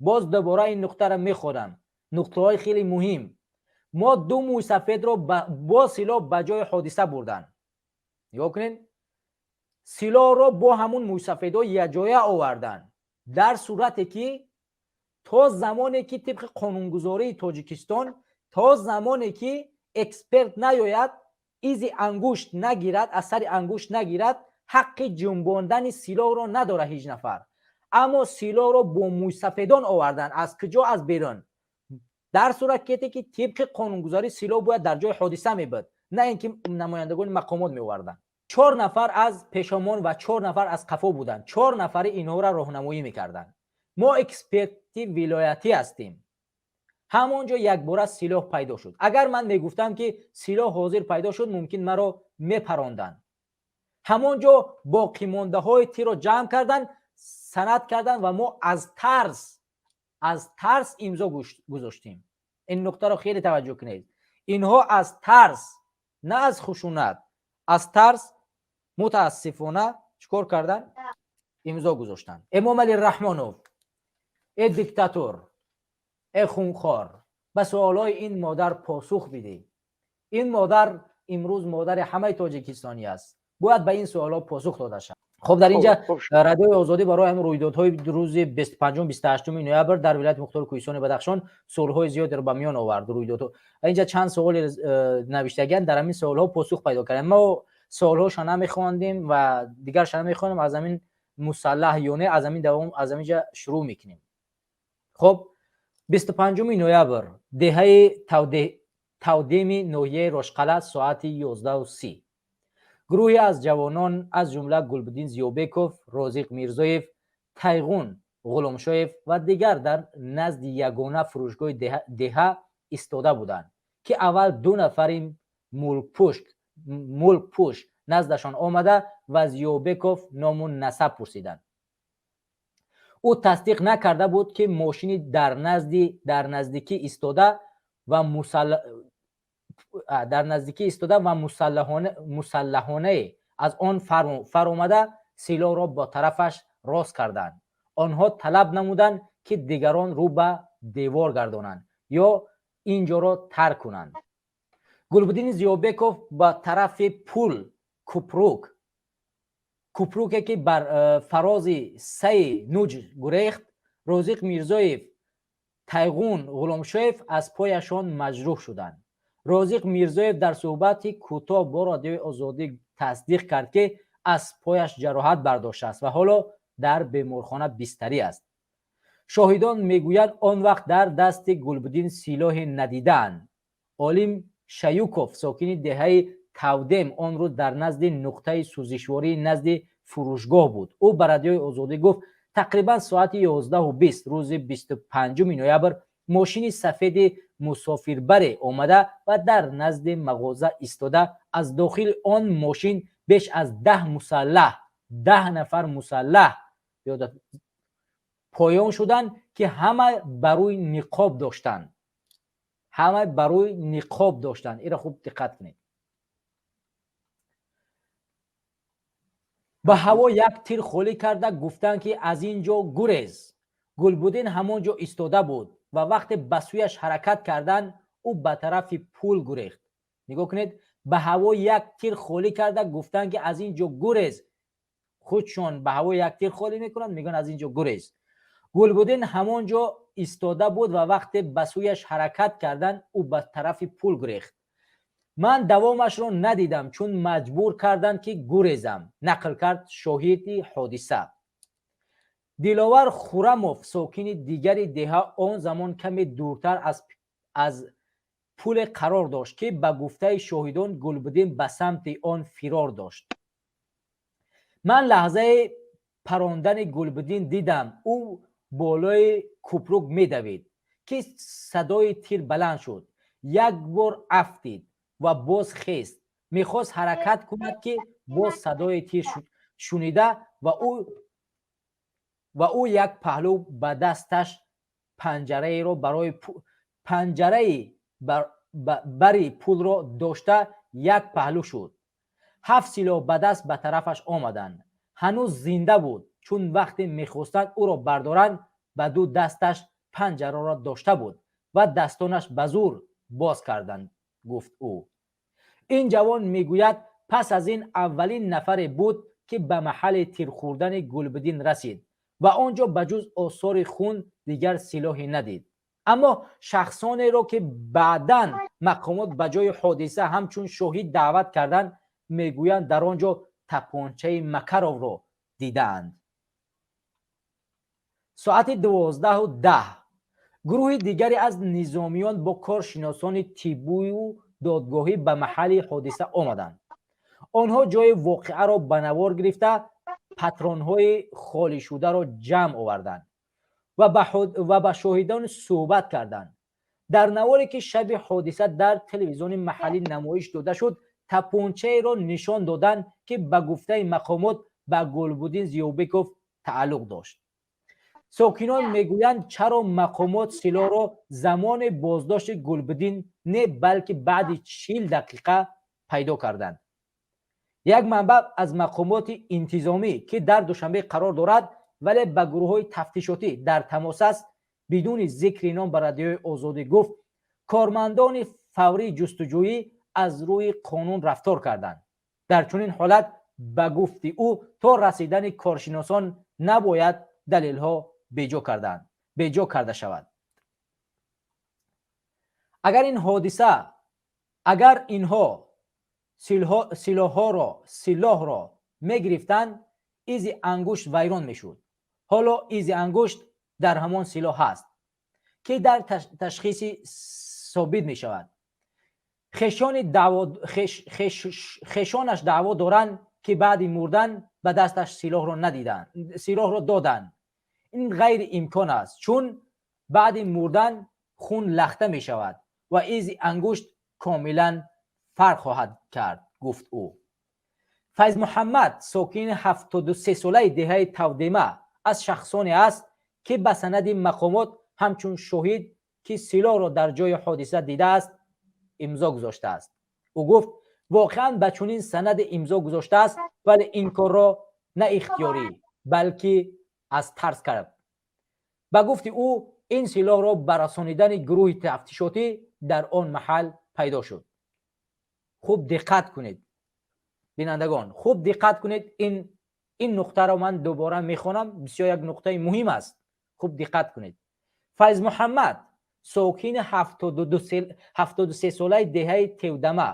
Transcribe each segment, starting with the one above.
Боз дубора ин нуқтаро мехонам, нуқтаҳои хеле муҳим. Мо ду мӯйсафедро бо силоҳ ба ҷои ҳодиса бурданд. Нигоҳ кунед, силоҳро бо ҳамун мӯйсафедҳо якҷоя оварданд, дар сурате ки то замоне ки тибқи қонунгузории Тоҷикистон, то замоне ки эксперт наёяд, изи ангушт нагирад, асари ангушт нагирад, ҳаққи ҷунбондани силоҳро надорад ҳеҷ нафар. Аммо силоҳро бо мӯйсафедон оварданд. Аз куҷо? Аз берун. Дар сурате ки тибқи қонунгузорӣ силоҳ бояд дар ҷои ҳодиса мебуд, на ин ки намояндагони мақомот меоварданд. Чор нафар аз пешомон ва чор нафар аз қафо буданд. Чор нафари инҳоро роҳнамоӣ мекарданд. Мо эксперти вилоятӣ ҳастем. Ҳамон ҷо якбора силоҳ пайдо шуд. Агар ман мегуфтам, ки силоҳ ҳозир пайдо шуд, мумкин маро мепаронданд. Ҳамон ҷо боқимондаҳои тирро ҷамъ карданд, санад карданд ва мо аз тарс имзо гузоштем. Ин нуқтаро хеле таваҷҷӯҳ кунед. Инҳо аз тарс, на аз хушунат, аз тарс, мутаассифона, чӣ кор карданд? Имзо гузоштанд. Эмомалӣ Раҳмонов, э диктатор, э хунхор, ба суолҳои ин модар посух бидеҳ. Ин модар имрӯз модари ҳамаи тоҷикистонӣ аст. Бояд ба ин суолҳо посух дода шавад. Хуб, дар инҷа Радиои Озодӣ барои ҳамин рӯйдодҳои рӯзи 25, 28 ноябр дар вилояти мухтори Кӯҳистони Бадахшон суолҳои зиёдеро ба миён овард. Рӯйдодҳо инҷа чанд суоли навиштагианд, дар ҳамин суолҳо посух пайдо кардем. Мо суолҳоша намехондем ва дигарша намехонем. Аз ҳамин мусаллаҳ ё не, аз ҳамин давом, аз ҳамин ҷа шурӯъ мекунем. Хуб, 25 ноябр, деҳаи Тавдеми ноҳияи Рошқала, соати 11:30 гурӯҳе аз ҷавонон, аз ҷумла Гулбуддин Зиёбеков, Розиқ Мирзоев, Тайғун Ғуломшоев ва дигар дар назди ягона фурӯшгоҳи деҳа истода буданд, ки аввал ду нафари мулкпӯш наздашон омада ва Зиёбеков ному насаб пурсиданд. Ӯ тасдиқ накарда буд, ки мошини дар наздикӣ истода ва мусаллаҳонае аз он фаромада, силоҳро ба тарафаш рост карданд. Онҳо талаб намуданд, ки дигарон рӯ ба девор гардонанд ё ин ҷоро тарк кунанд. Гулбуддини Зиёбеков ба тарафи пул купруке, ки бар фарози саи нуҷ, гурехт. Розиқ Мирзоев, Тайғун Ғуломшоев аз пояшон маҷрӯҳ шуданд. Розиқ Мирзоев дар суҳбати кӯтоҳ бо Радиои Озодӣ тасдиқ кард, ки аз пояш ҷароҳат бардоштааст ва ҳоло дар беморхона бистарӣ аст. Шоҳидон мегӯянд, он вақт дар дасти Гулбуддин силоҳе надидаанд. Олим Шаюков, сокини деҳаи Тавдем, он рӯз дар назди нуқтаи сӯзишвории назди фурӯшгоҳ буд. Ӯ ба Радиои Озодӣ гуфт, тақрибан соати 11:20 рӯзи 25 ноябр мошини сафеди мусофирбаре омада ва дар назди мағоза истода, аз дохили он мошин беш аз 10 мусаллаҳ, 10 нафар мусаллаҳ поён шуданд, ки ҳама бар рӯй ниқоб доштанд. Ҳама бар рӯй ниқоб доштанд. Инро хуб диққат кунед. Ба ҳаво як тир холӣ карда, гуфтанд, ки аз ин ҷо гурез. Гулбуддин ҳамон ҷо истода буд ва вақте ба сӯяш ҳаракат карданд, ӯ ба тарафи пул гурехт. Нигоҳ кунед, ба ҳаво як тир холӣ карда, гуфтанд, ки аз ин ҷо гурез. Худшон ба ҳаво як тир холӣ мекунанд, мегӯянд, аз ин ҷо гурез. Гулбуддин ҳамон ҷо истода буд ва вақте ба сӯяш ҳаракат карданд, ӯ ба тарафи пул гурехт. Ман давомашро надидам, чун маҷбур карданд, ки гурезам, нақл кард шоҳиди ҳодиса. Диловар Хурамов, сокини дигари деҳа, он замон каме дуртар аз пуле қарор дошт, ки ба гуфтаи шоҳидон Гулбуддин ба самти он фирор дошт. Ман лаҳзаи парондани Гулбуддин дидам. Ӯ болои купрук медавид, ки садои тир баланд шуд. Як бор афтид ва боз хест, мехост ҳаракат кунад, ки боз садои тир шунида ва ӯ як паҳлӯ ба дасташ панҷараеро барои панҷараи бари пулро дошта, як паҳлӯ шуд. Ҳафт силоҳ ба даст ба тарафаш омаданд. Ҳанӯз зинда буд, чун вақте мехостанд ӯро бардоранд. Ба ду дасташ панҷараро дошта буд ва дастонаш ба зӯр боз карданд, гуфт ӯ. Ин ҷавон мегӯяд, пас аз ин аввалин нафаре буд, ки ба маҳалли тирхӯрдани Гулбиддин расид ва он ҷо ба ҷуз осори хун дигар силоҳе надид. Аммо шахсонеро, ки баъдан мақомот ба ҷои ҳодиса ҳамчун шоҳид даъват карданд, мегӯянд, дар он ҷо тапончаи Макаровро дидаанд. Соати 12:10 гурӯҳи дигаре аз низомиён бо коршиносони тиббию додгоҳӣ ба маҳалли ҳодиса омаданд. Онҳо ҷои воқеаро ба навор гирифта, патронҳои холишударо ҷамъ оварданд ва ба шоҳидон суҳбат карданд. Дар наворе, ки шаби ҳодиса дар телевизиони маҳаллӣ намоиш дода шуд, тапончаеро нишон доданд, ки ба гуфтаи мақомот ба Гулбуддин Зиёбеков тааллуқ дошт. Сокинон мегӯянд, чаро мақомот силоҳро замони боздошти Гулбуддин не, балки баъди 40 дақиқа пайдо карданд. Як манбаъ аз мақомоти интизомӣ, ки дар Душанбе қарор дорад, вале ба гурӯҳҳои тафтишотӣ дар тамос аст, бидуни зикри ном ба Радиои Озодӣ гуфт, кормандони фаврии ҷустуҷӯӣ аз рӯи қонун рафтор карданд. Дар чунин ҳолат, ба гуфти ӯ, то расидани коршиносон набояд далелҳо беҷо карда шавад. Агар ин ҳодиса, агар инҳо силоҳро мегирифтанд, изи ангушт вайрон мешуд. Ҳоло изи ангушт дар ҳамон силоҳ ҳаст, ки дар ташхиси собит мешавад. Хешонаш даъво доранд, ки баъди мурдан ба дасташ силоҳро надиданд, силоҳро доданд. Ин ғайриимкон аст, чун баъди мурдан хун лахта мешавад ва изи ангушт комилан фарқ хоҳад кард, гуфт ӯ. Файзмуҳаммад, сокини 73-солаи деҳаи Тавдема, аз шахсоне аст, ки ба санади мақомот ҳамчун шоҳид, ки силоҳро дар ҷои ҳодиса дидааст, имзо гузоштааст. Ӯ гуфт, воқеан ба чунин санаде имзо гузоштааст, вале ин корро на ихтиёрӣ, балки аз тарс кард. Ба гуфти ӯ, ин силоҳро ба расонидани гурӯҳи тафтишотӣ дар он маҳал пайдо шуд. Хуб диққат кунед, бинандагон, хуб диққат кунед. Ин нуқтаро ман дубора мехонам, бисёр як нуқтаи муҳим аст, хуб диққат кунед. Файзмуҳаммад, сокини 73-солаи деҳаи Тевдама,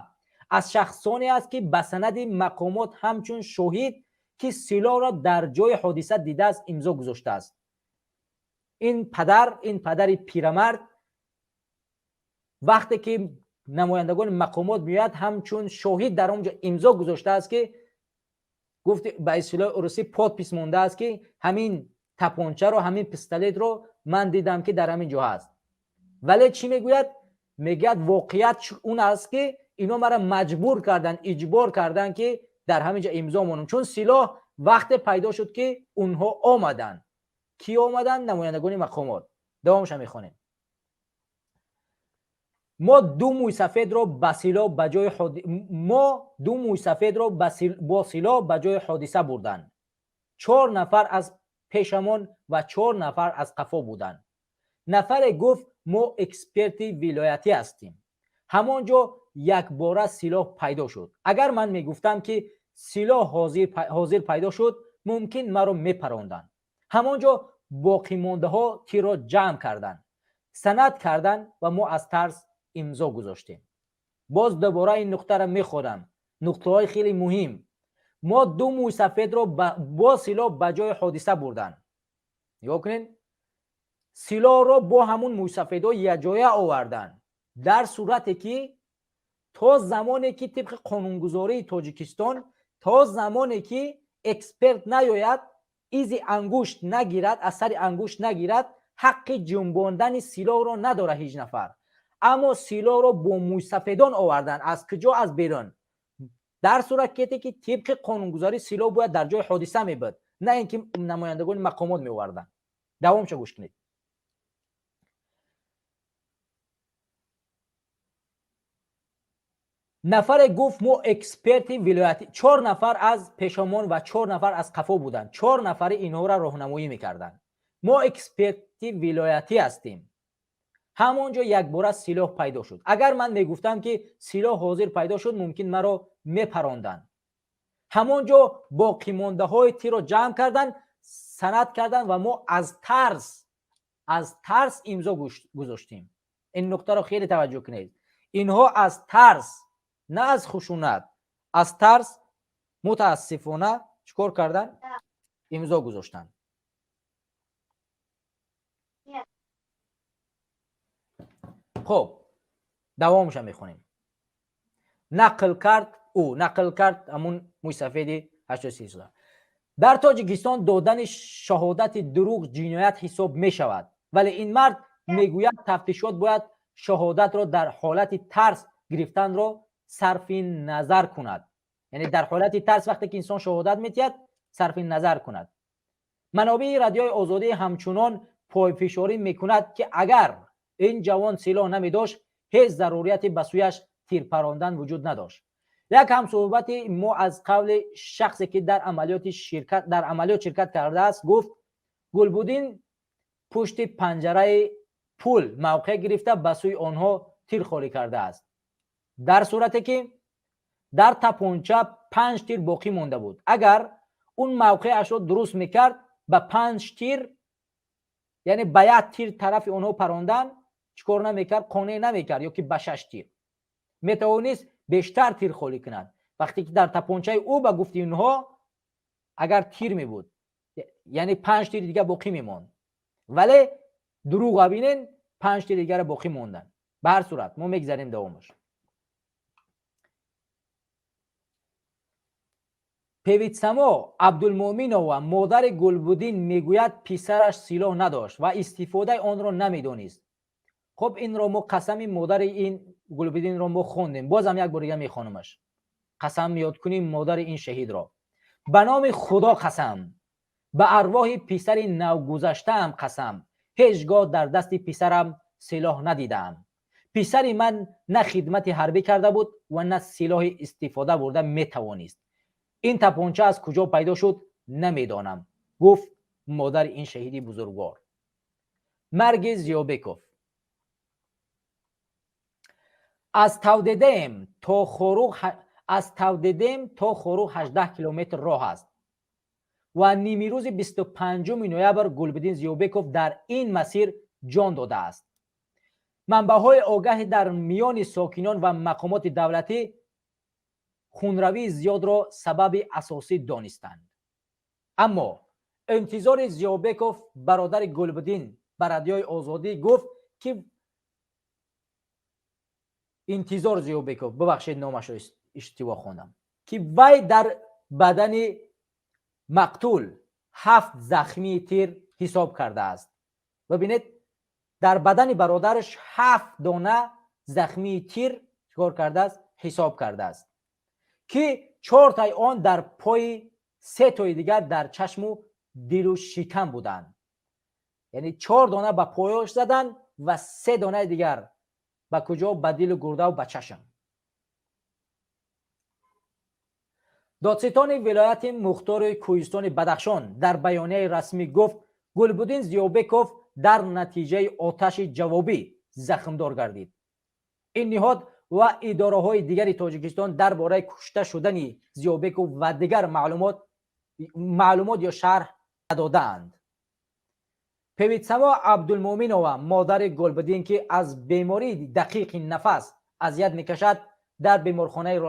аз шахсоне аст, ки ба санади мақомот ҳамчун шоҳид, ки силоҳро дар ҷои ҳодиса дидааст, имзо гузоштааст. Ин падар, ин падари пирамард, вақте ки намояндагони мақомот меояд, ҳамчун шоҳид дар он ҷо имзо гузоштааст, ки гуфти ба истилоҳи русӣ подпись мондааст, ки ҳамин тапончаро, ҳамин пистолетро ман дидам, ки дар ҳамин ҷо ҳаст. Вале чӣ мегӯяд? Мегӯяд, воқеият он аст, ки ино мара маҷбур карданд, иҷбор карданд, ки дар ҳамин ҷо имзо монам, чун силоҳ вақте пайдо шуд, ки онҳо омаданд. Кӣ омаданд? Намояндагони мақомот. Давомаша мехонем. Мо ду мӯйсафедро бо силоҳ ба ҷои ҳодиса бурданд. Чор нафар аз пешамон ва чор нафар аз қафо буданд. Нафаре гуфт, мо эксперти вилоятӣ ҳастем. Ҳамон ҷо якбора силоҳ пайдо шуд. Агар ман мегуфтам, ки силоҳ ҳозир пайдо шуд, мумкин маро мепаронданд. Ҳамон ҷо боқимондаҳо тирро ҷамъ карданд, санад карданд ва мо аз тарс имзо гузоштем. Боз дубора ин нуқтаро мехонам, нуқтаҳои хеле муҳим. Мо ду мӯйсафедро бо силоҳ ба ҷои ҳодиса бурданд. Нигоҳ кунед, силоҳро бо ҳамун мӯйсафедҳо якҷоя оварданд, дар сурате ки то замоне ки тибқи қонунгузории Тоҷикистон, то замоне ки эксперт наёяд, изи ангушт нагирад, асари ангушт нагирад, ҳаққи ҷунбондани силоҳро надорад ҳеҷ нафар. Аммо силоҳро бо мӯйсафедон оварданд. Аз куҷо? Аз берун. Дар сурате ки тибқи қонунгузорӣ силоҳ бояд дар ҷои ҳодиса мебуд, на ин ки намояндагони мақомот меоварданд. Давомша гӯш кунед. Нафаре гуфт, мо эксперти вилоятӣ. Чор нафар аз пешомон ва чор нафар аз қафо буданд. Чор нафари инҳоро роҳнамоӣ мекарданд. Мо эксперти вилоятӣ ҳастем. Ҳамон ҷо якбора силоҳ пайдо шуд. Агар ман мегуфтам, ки силоҳ ҳозир пайдо шуд, мумкин маро мепаронданд. Ҳамон ҷо боқимондаҳои тирро ҷамъ карданд, санад карданд ва мо аз тарс имзо гузоштем. Ин нуқтаро хеле таваҷҷӯҳ кунед. Инҳо аз тарс, на аз хушунат, аз тарс, мутаассифона, чӣ кор карданд? Имзо гузоштанд. Хуб, давомша мехонем. Нақл кард ӯ, нақл кард ҳамун мӯйсафеди 83 сола. Дар Тоҷикистон додани шаҳодати дурӯғ ҷиноят ҳисоб мешавад, вале ин мард мегӯяд, тафтишот бояд шаҳодатро дар ҳолати тарс гирифтанро сарфи назар кунад. Яъне дар ҳолати тарс вақте ки инсон шаҳодат метиҳад, сарфи назар кунад. Манобеи Радиои Озодӣ ҳамчунон пойфишорӣ мекунад, ки агар ин ҷавон силоҳ намедошт, ҳеҷ зарурияте ба сӯяш тир парондан вуҷуд надошт. Як ҳамсӯҳбати мо аз қавли шахсе, ки дар амалиёт ширкат кардааст, гуфт, Гулбуддин пушти панҷараи пул мавқеъ гирифта, ба сӯи онҳо тир холӣ кардааст, дар сурате ки дар тапонча панҷ тир боқӣ монда буд. Агар он мавқеашро дуруст мекард, ба панҷ тир, яъне ба як тир тарафи онҳо парондан чӣ кор намекард, қонеъ намекард, ё ки ба шаш тир метавонист бештар тир холӣ кунад. Вақте ки дар тапончаи ӯ, ба гуфти инҳо, агар тир мебуд, яъне панҷ тири дига боқӣ мемонд. Вале дурӯға бинен, панҷ тири дигара боқӣ монданд. Ба ҳар сурат, мо мегзарем давомаш. Певитсамо Абдулмуъминова, модари Гулбуддин, мегӯяд, писараш силоҳ надошт ва истифодаи онро намедонист. Хуб, инро мо, қасами модари ин Гулбуддинро мо хондем, бозам як бор дига мехонамаш. Қасам ёд кунем модари ин шаҳидро. Ба номи Худо қасам, ба арвоҳи писари навгузаштаам қасам, ҳеҷ гоҳ дар дасти писарам силоҳ надидаам. Писари ман на хидмати ҳарбӣ карда буд ва на силоҳи истифода бурда метавонист. Ин тапонча аз куҷо пайдо шуд, намедонам, гуфт модари ин шаҳиди бузургвор. Марги Зиёбеков. Аз Тавдедем то Хоруғ 18 километр роҳ аст ва нимирӯзи 25 ноябр Гулбиддин Зиёбеков дар ин масир ҷон додааст. Манбаъҳои огаҳӣ дар миёни сокинон ва мақомоти давлатӣ хунравии зиёдро сабаби асосӣ донистанд. Аммо Интизори Зиёбеков, бародари Гулбиддин, ба Радиои Озодӣ гуфт, ки Интизор Зиёбеков, бубахшед, номашро иштибоҳ хондам, ки вай дар бадани мақтул ҳафт захмии тир ҳисоб кардааст. Бибинед, дар бадани бародараш ҳафт дона захмии тир чикор кардааст? Ҳисоб кардааст, ки чортаи он дар пои, се тои дигар дар чашму дилу шикам буданд. Яъне чор дона ба поёш заданд ва се донаи дигар ба куҷо? Ба дилу гурдаву ба чашм. Додситони вилояти мухтори Кӯҳистони Бадахшон дар баёнияи расмӣ гуфт, Гулбуддин Зиёбеков дар натиҷаи оташи ҷавобӣ захмдор гардид. Ин ниҳод ва идораҳои дигари Тоҷикистон дар бораи кушта шудани Зиёбеков ва дигар маълумот ё шарҳ надодаанд. Певитсамо Абдулмуъминова, модари Гулбиддин, ки аз бемории дақиқи нафас азият мекашад, дар беморхонаи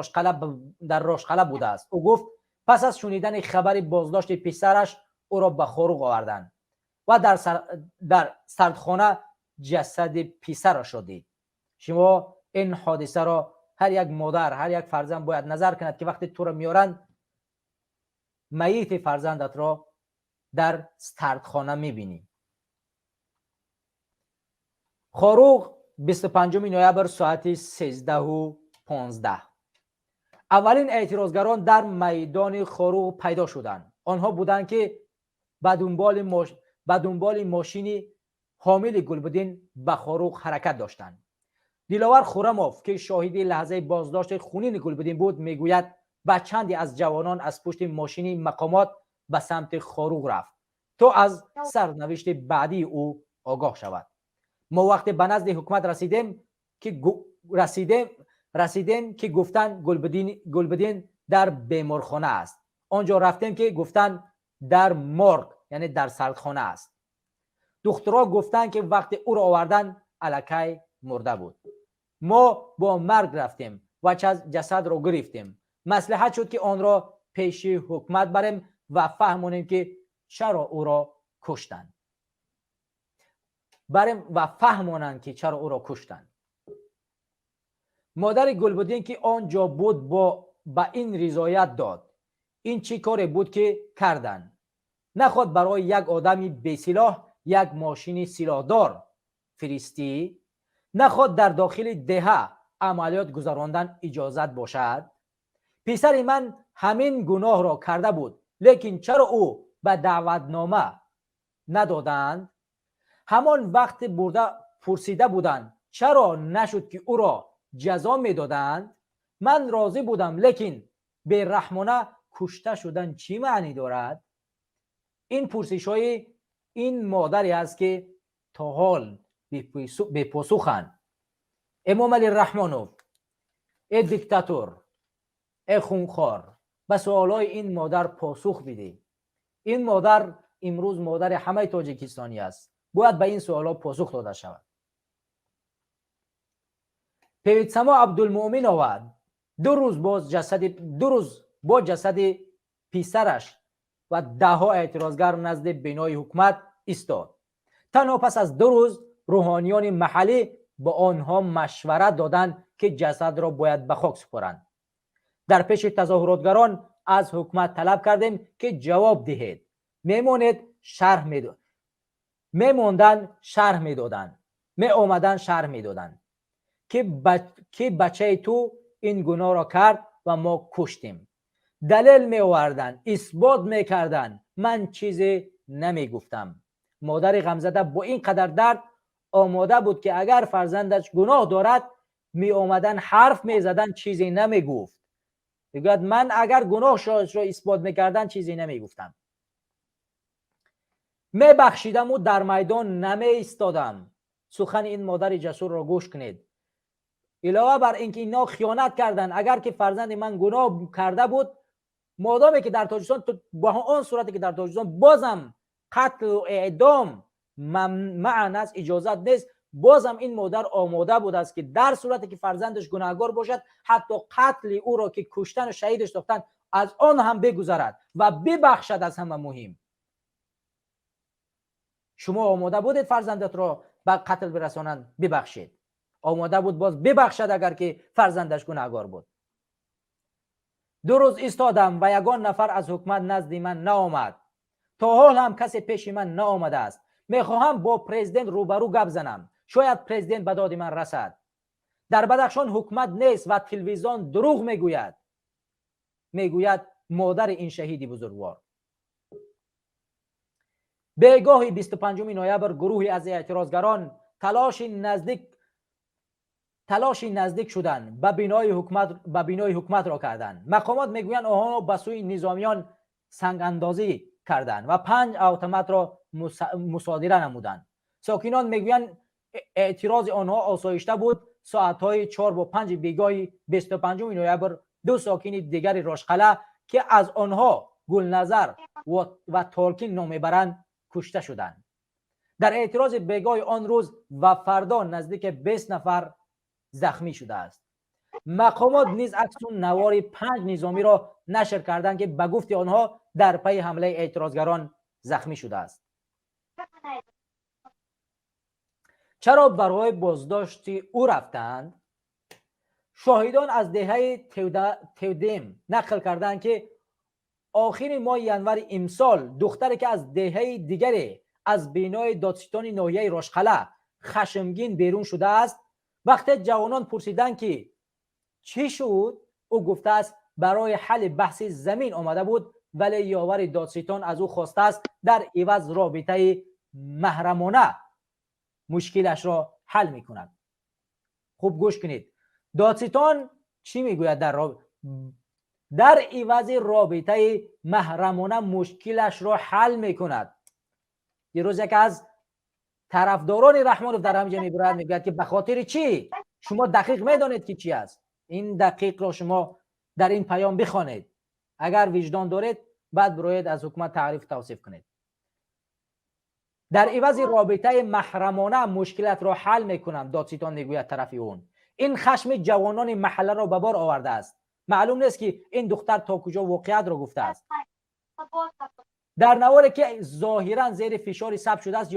дар Рошқала будааст. Ӯ гуфт, пас аз шунидани хабари боздошти писараш ӯро ба Хоруғ оварданд ва дар сардхона ҷасади писарашро дид. Шумо ин ҳодисаро, ҳар як модар, ҳар як фарзанд бояд назар кунад, ки вақте туро меоранд, майити фарзандатро дар сардхона мебинӣ. Хоруғ, 25 ноябр, соати 13:15. Аввалин эътирозгарон дар майдони Хоруғ пайдо шуданд. Онҳо буданд, ки ба дунболи мошини ҳомили Гулбуддин ба Хоруғ ҳаракат доштанд. Диловар Хурамов, ки шоҳиди лаҳзаи боздошти хунини Гулбуддин буд, мегӯяд, ба чанде аз ҷавонон аз пушти мошини мақомот ба самти Хоруғ рафт. то аз сарнавишти баъдии ӯ огоҳ шавад. Мо вақте ба назди ҳукумат расидем, ки гуфтанд, Гулбиддин дар беморхона аст. Он ҷо рафтем, ки гуфтанд, дар морг, яъне дар сардхона аст. Духтурҳо гуфтанд, ки вақте ӯро оварданд, аллакай мурда буд. Мо бо марг рафтем ва ҷасадро гирифтем. Маслиҳат шуд, ки онро пеши ҳукумат барем ва фаҳмонем, ки чаро ӯро куштанд. Барем ва фаҳмонанд, ки чаро ӯро куштанд. Модари Гулбуддин, ки он ҷо буд, бо ба ин ризоят дод. Ин чӣ коре буд, ки карданд? Наход барои як одами бесилоҳ як мошини силоҳдор фиристӣ? Наход дар дохили деҳа амалиёт гузарондан иҷозат бошад? Писари ман ҳамин гуноҳро карда буд, лекин чаро ӯ ба даъватнома надоданд? Ҳамон вақте бурда пурсида буданд, чаро нашуд, ки ӯро ҷазо медоданд? Ман розӣ будам, лекин бераҳмона кушта шудан чӣ маънӣ дорад? Ин пурсишҳои ин модаре аст, ки то ҳол бепосуханд. Эмомалӣ Раҳмонов, э диктатор, э хунхор, ба суолҳои ин модар посух бидеҳ. Ин модар имрӯз модари ҳамаи тоҷикистонӣ аст. Бояд ба ин суолҳо посух дода шавад. Певитсамо Абдулмуъминова 2 рӯз бо ҷасади писараш ва даҳҳо эътирозгар назди бинои ҳукумат истод. Танҳо пас аз 2 рӯз рӯҳониёни маҳаллӣ ба онҳо машварат доданд, ки ҷасадро бояд ба хок супоранд. Дар пеши тазоҳуротгарон аз ҳукумат талаб кардем, ки ҷавоб диҳед. Мемондан шарҳ медоданд, меомаданд, шарҳ медоданд, ки бачаи ту ин гуноҳро кард ва мо куштем. Далел меоварданд, исбот мекарданд. Ман чизе намегуфтам. Модари ғамзада бо ин қадар дард омода буд, ки агар фарзандаш гуноҳ дорад, меомаданд, ҳарф мезаданд, чизе намегуфт. Мегӯяд, ман агар гуноҳшро исбот мекарданд, чизе намегуфтам, мебахшидаму дар майдон намеистодам. Сухани ин модари ҷасурро гӯш кунед. Илова бар ин ки инҳо хиёнат карданд, агар ки фарзанди ман гуноҳ карда буд, модоме ки дар Тоҷикистон, бо он сурате ки дар Тоҷикистон бозам қатлу эъдом манъ аст, иҷозат нест, бозам ин модар омода будааст, ки дар сурате ки фарзандаш гунаҳгор бошад, ҳатто қатли ӯро, ки куштану шаҳидаш сохтан, аз он ҳам бигузарад ва бибахшад. Аз ҳама муҳим, шумо омода будед фарзандатро ба қатл бирасонанд, бибахшед? Омода буд боз бибахшад, агар ки фарзандаш гунаҳгор буд. 2 рӯз истодам ва ягон нафар аз ҳукумат назди ман наомад. То ҳол ҳам касе пеши ман наомадааст. Мехоҳам бо президент рӯбарӯ гап занам. Шояд президент ба доди ман расад. Дар Бадахшон ҳукумат нест ва телевизион дурӯғ мегӯяд, мегӯяд модари ин шаҳиди бузургвор. Бегоҳи 25 ноябр гурӯҳе аз эътирозгарон талоши наздик шудан ба бинои ҳукуматро карданд. Мақомот мегӯянд, онҳо ба сӯи низомиён сангандозӣ карданд ва панҷ автоматро мусодира намуданд. Сокинон мегӯянд, эътирози онҳо осоишта буд. Соатҳои 4:05 бегоҳи 25 ноябр ду сокини дигари Рошқалъа, ки аз онҳо Гулназар ва Толкин ном мебаранд, кушта шуданд. Дар эътирози бегоҳи он рӯз ва фардо наздики 20 нафар захмӣ шудааст. Мақомот низ аксу навори панҷ низомиро нашр карданд, ки ба гуфти онҳо дар пайи ҳамлаи эътирозгарон захмӣ шудааст. Чаро барои боздошти ӯ рафтанд? Шоҳидон аз деҳаи Тевдем нақл карданд, ки охири моҳи январи имсол духтаре, ки аз деҳаи дигаре аз бинои додситони ноҳияи Рошқалъа хашмгин берун шудааст. Вақте ҷавонон пурсиданд, ки чӣ шуд, ӯ гуфтааст, барои ҳалли баҳси замин омада буд, вале ёвари додситон аз ӯ хостааст, дар иваз робитаи маҳрамона мушкилашро ҳал мекунад. Хуб гӯш кунед, додситон чӣ мегӯяд: дар ивази робитаи маҳрамона мушкилашро ҳал мекунад. دیروز یکی از طرفداران رحمانوف در همینجا میبرد، میگوید که به خاطر چی؟ شما دقیق میدانید که چی است. این دقیق را شما در این پیام بخوانید. اگر وجدان دارید بعد بروید از حکومت تعریف توصیف کنید. در عوض رابطه محرمانه مشکلات را حل میکنم، دادستان میگوید طرف اون. این خشم جوانان محله را به بار آورده است. معلوم نیست که این دختر تا کجا واقعیت را گفته است. در نواری که ظاهرا زیر فشار ثبت شده است،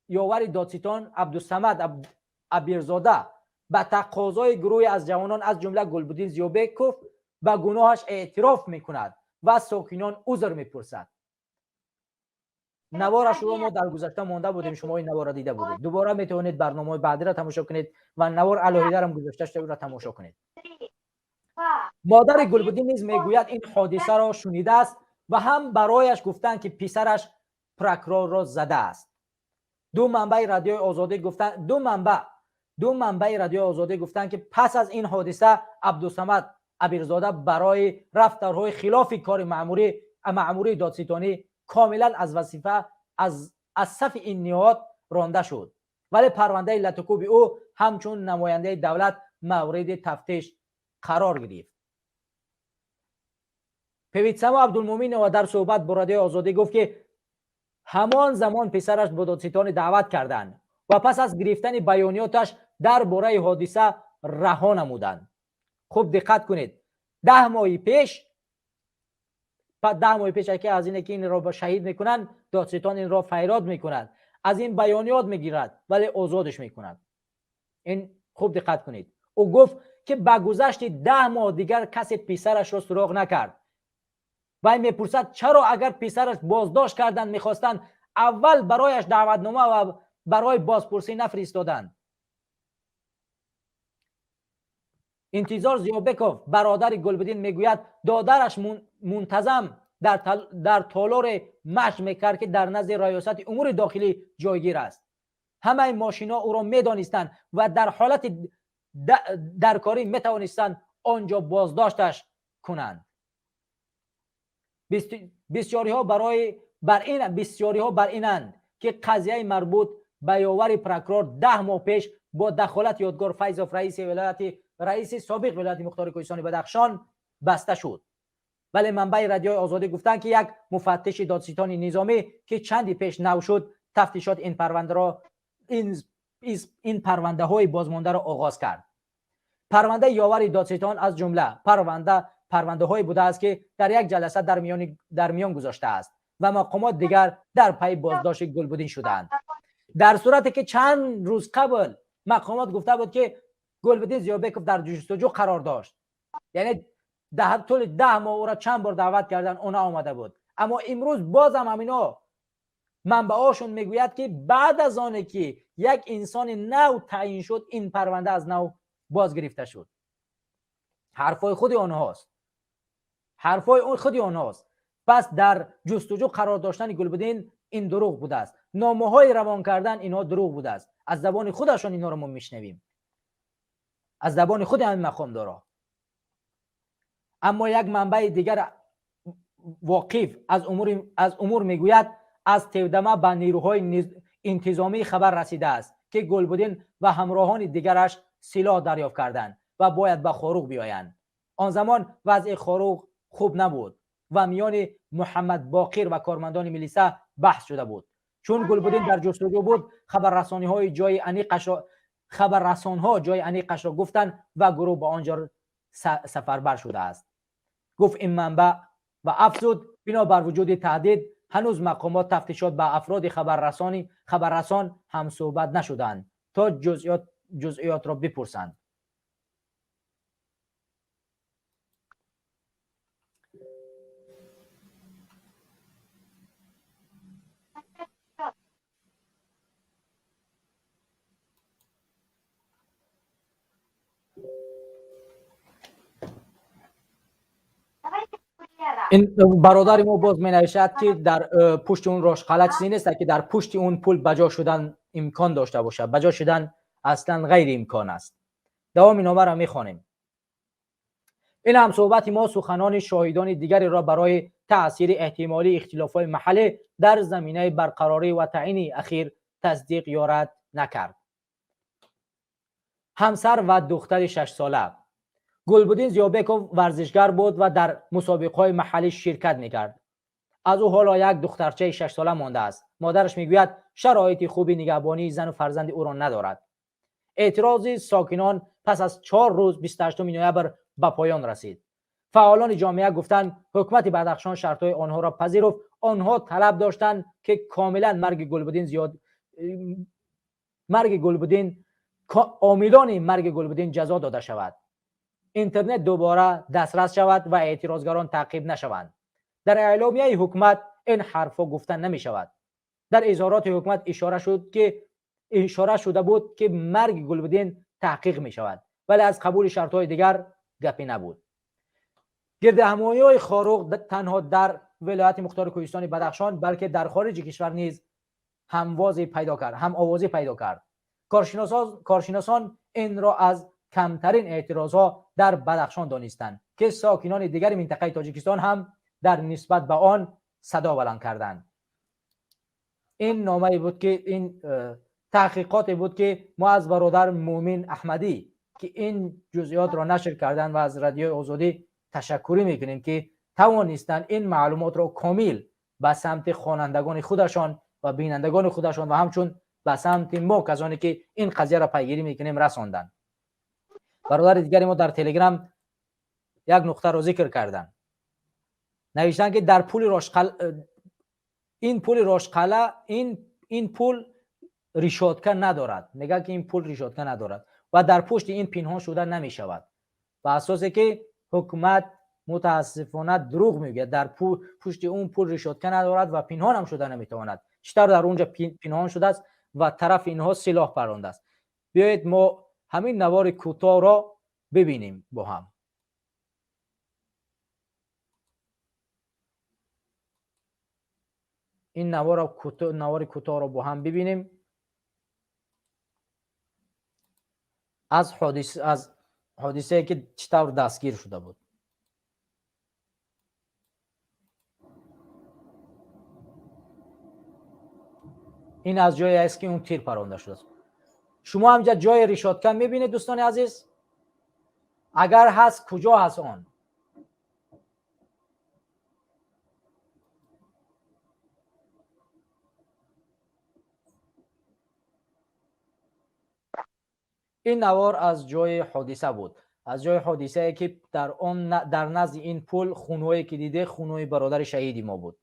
یاور دادستان عبدالصمد ابیرزاده به تقاضای گروهی از جوانان از جمله گلبدین زیابکوف به گناهش اعتراف میکند و ساکنان عذر میپرسد. نوارش رو ما در گذشته مانده بودیم، شما این نوار را دیده بودید. دوباره میتوانید برنامه بعدی را تماشا کنید و نوار علاوه هم گذاشته شده را تماشا کنید. مادر گلبدین نیز میگوید این حادثه را شنیده است و هم برایش گفتند که پسرش پرکرار را زده است. دو منبع رادیو آزادی گفتند دو منبع رادیو آزادی گفتند که پس از این حادثه عبدالصمد ابیرزاده برای رفتارهای خلاف کار مأموری دادستانی کاملا از وظیفه از صف این نهاد رانده شد، ولی پرونده لطکوب او همچون نماینده دولت مورد تفتیش قرار گرفت. پیویتسما عبدالمومین و در صحبت با رادیو آزادی گفت که همان زمان پسرش به دادستانی دعوت کردند و پس از گرفتن بیانیاتش درباره حادثه رها نمودند. خوب دقت کنید، 10 ماه پیش که از اینه که این را شهید میکنن، دادستان این را فیراد میکنند، از این بیانیات میگیرد ولی آزادش میکند. این خوب دقت کنید. او گفت که با گذشت 10 ماه دیگر کسی پسرش را سراغ نکرد و میپرسد چرا اگر پسرش بازداشت کردند میخواستند اول برایش دعوتنامه و برای بازپرسی نفرستادند. انتظار زیابکوف برادر گلبدین میگوید دادرش منتظم در تالار مشق میکرد که در نزد ریاست امور داخلی جایگیر است. همه ماشینا او را میدانستند و در حالت درکاری میتوانستند آنجا بازداشتش کنند. بسیاری ها بر اینند که قضیه مربوط به یاور پرکرار 10 ماه پیش با دخالت یادگار فیض‌آف رئیس سابق ولایت مختار کوهستان بدخشان بسته شد. ولی منبع رادیو آزادی گفتند که یک مفتش دادستان نظامی که چندی پیش نو شد تفتیشات این پرونده را این پرونده های بازمانده را آغاز کرد. پرونده یاور دادستان از جمله پرونده های بوده است که در یک جلسه در میان گذاشته است و مقامات دیگر در پی بازداشت گلبدین شدند. در صورتی که چند روز قبل مقامات گفته بود که گلبدین زیابکوف در جستجو قرار داشت، یعنی در طول 10 ماه او را چند بار دعوت کردن، اونا آمده بود. اما امروز باز هم همینا منبعاشون میگوید که بعد از آنه که یک انسان نو تعیین شد این پرونده از نو باز گرفته شد. حرفای خود آنهاست، حرفای اون خودی آنهاست. پس در جستجو قرار داشتن گلبدین این دروغ بوده است. نامه های روان کردن اینها دروغ بوده است. از زبان خودشان اینها رو ما میشنویم، از زبان خود همین مقام دارا. اما یک منبع دیگر واقف از امور میگوید از تودمه به نیروهای انتظامی خبر رسیده است که گلبدین و همراهان دیگرش سلاح دریافت کردند و باید به خاروغ بیایند. آن زمان وضع خاروغ خوب نبود و میان محمد باقر و کارمندان میلیسه بحث شده بود. چون گلبدین در جستجو بود، خبررسان‌ها جای انیقش را گفتند و گروه به آنجا سفربر شده است. گفت این منبع و افزود بنابر وجود تهدید هنوز مقامات تفتیشات به افراد خبررسان هم صحبت نشدند تا جزئیات را بپرسند. این برادر ما باز می نویسد که در پشت اون راش غلط چیزی نیست که در پشت اون پول بجا شدن امکان داشته باشد. بجا شدن اصلا غیر امکان است. دوام این نامه را می خوانیم. این هم صحبت ما سخنان شاهدان دیگری را برای تأثیر احتمالی اختلاف‌های محلی در زمینه برقراری و تعیین اخیر تصدیق یا رد نکرد. همسر و دختر 6 ساله گلبدین زیابکов ورزشگر بود و در مسابقه‌های محلی شرکت می‌کرد. از او حالا یک دخترچه 6 ساله مانده است. مادرش میگوید شرایط خوبی نگهبانی زن و فرزند او را ندارد. اعتراض ساکنان پس از 4 روز 28 نوامبر به پایان رسید. فعالان جامعه گفتند حکومت بدخشان شرط‌های آنها را پذیرفت. آنها طلب داشتند که کاملا مرگ گلبدین عاملان مرگ گلبدین جزا داده شود، اینترنت دوباره دسترس شود و اعتراضگران تعقیب نشوند. در اعلامیه حکومت این حرفها گفته نمی شود. در اظهارات حکومت اشاره شده بود که مرگ گلبدین تحقیق می شود، ولی از قبول شرط‌های دیگر گپی نبود. گردهمایی‌های خاروغ تنها در ولایت مختار کوهستان بدخشان بلکه در خارج کشور نیز هم آوازی پیدا کرد. کارشناسان این را از کمترین اعتراضها در بدخشان دانستند که ساکنان دیگر منطقه تاجیکستان هم در نسبت به آن صدا بلند کردند. این نامه بود که این تحقیقاتی بود که ما از برادر مومن احمدی که این جزئیات را نشر کردند و از رادیو آزادی تشکری میکنیم که توانستند این معلومات را کامل به سمت خوانندگان خودشان و بینندگان خودشان و همچون به سمت ما کسانی که این قضیه را پیگیری میکنیم رساندند. برادر دیگری ما در تلگرام یک نقطه را ذکر کردند، نوشتن که در پول راشقل این پول راشقله این پول ریشاتکه ندارد. میگه که این پول ریشاتکه ندارد و در پشت این پنهان شده نمیشود. به اساسی که حکومت متاسفانه دروغ میگه، در پشت اون پول ریشاتکه ندارد و پنهان هم شده نمیتواند. چطور در اونجا پنهان شده است و طرف اینها سلاح پرانده است. بیایید ما همین نوار کوتاه را ببینیم با هم. این نوار کوتاه را با هم ببینیم از حادثه که چطور دستگیر شده بود. این از جایی است که اون تیر پرانده شده است. شما همینجا جای ریشاتکن میبینید دوستان عزیز؟ اگر هست کجا هست آن؟ این نوار از جای حادثه بود، از جای حادثه که در آن در نزد این پل خونهایی که دیده خونهای برادر شهیدی ما بود.